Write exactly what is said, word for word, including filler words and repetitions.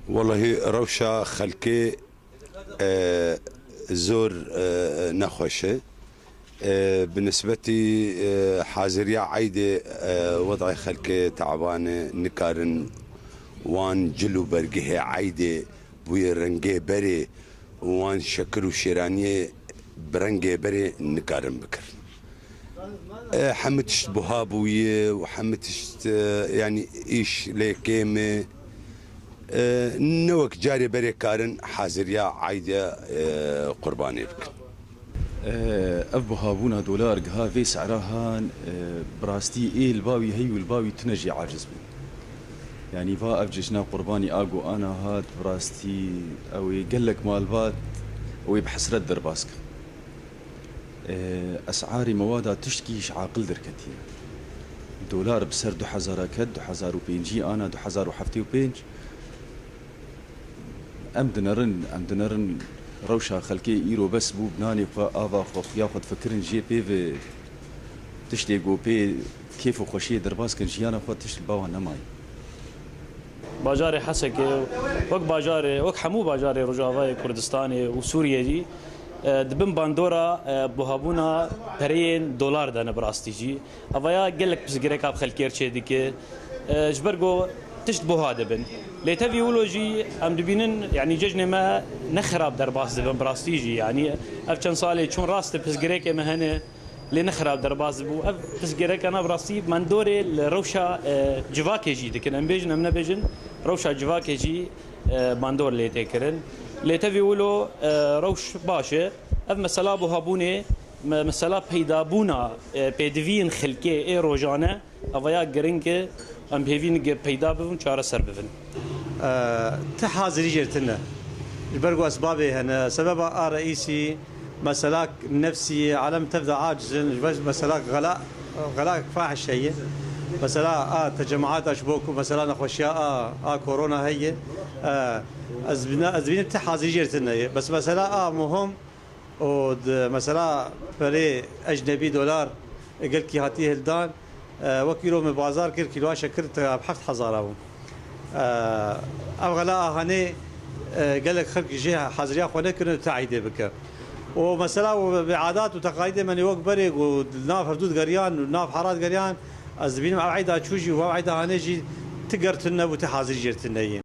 Wellahî rewşa xelkê, e, zor, e, nexweş e. E, bi nisbetî, e, haziriya eydê, e, wedayê xelkê teban e, nikarin wan cil û bergihê eydê bûyê rengê berê û wan şekir û şêraniyê bi rengê berê nikarin bikirin. E, hemû tişt buha bûye û hemû tişt, e, yanî îş lê kêm e. E, ne wek carê berê karin haziriya eyda, e, qurbanê bikin. E, ev buhabûna dolar giha vê sehra han, e, bi rastî ê li ba wî hey û li ba wî tune jî aciz bû. Yanî va ev cejna qurbanî a ku ana hat, bi rastî ew ê gelek malbat, ew ê bi hesret derbas kin. E, esarê mewada tiştkî ji aqil derketiye. Dolar bi ser du hezara ket, du hezar û pêncî ana du hezar û heftê û pênc. Em dinerin, em dinerin rewşa xelkê îro bes bû, bi nanê xwe, ava xwe, xuya xwe difikirin, jê pê ve tiştê ku pê kêf û xweşiyê derbas kin jiyana xwe, tişt li ba wan nemaye. Bajarê Hesekê wek bajarê, wek hemû bajarê Rojavayê Kurdistanê û Sûriyê jî, e, di bin bandora, e, buhabûna pereyên dolar de ne bi rastî jî. Evaya gelek pirsgirêka bi xelkê re çêdike. E, ji ber ku tişt buha dibin. Lê tevî wilo jî em dibînin, yanî cejnê me ne xirab derbas dibin bi rastî jî. Yanî ev çend salê çûn rast e, pirsgirêkê me hene. Lê ne xirab derbas bû. Ev pirsgirêkana bi rastî mandorê li rewşa, e, civakê jî dikin. Em bêjin, em nebêjin, rewşa civakê jî, e, mandor lê tê kirin. Lê tevî wilo, e, rewş baş e. Ev mesela buhabûnê, me-, mesela peydabûna, e, pêdiviyên xelkê ê rojane, Evaya giring e, em hêvî ne peyda bibin, çareser bibin. E, ti hazirî jê tine. Ji ber ku esbabê hene. Sebeba a reîsî, meselak nefsî ye, alem tev de aciz in, ji ber meselak xela, xelak fahiş heye. Mesela a tecemaata ji bo ku mesela nexweşiya a, a korona heye. E, ez bîna-, ez dibînim ti hazirî jê tine ye. Bes mesela a muhim, û di mesela perê ecnebî dolar gelkî hatiye hildan, e, wek îro me bazar kir, kîloa şekir te bi heft hezara bû. E, ev xela a hanê, e, gelek xelk jê haziriya xwe nekirin te eydê bike. Û mesela û bi adat û teqayîdê me wek berê ku li nav hevdû digeriyan û nav hera digeriyan, ez dibînim ev eyda çû jî û ev eyda hanê jî ti ger tune bû, ti hazirî jê tune yî.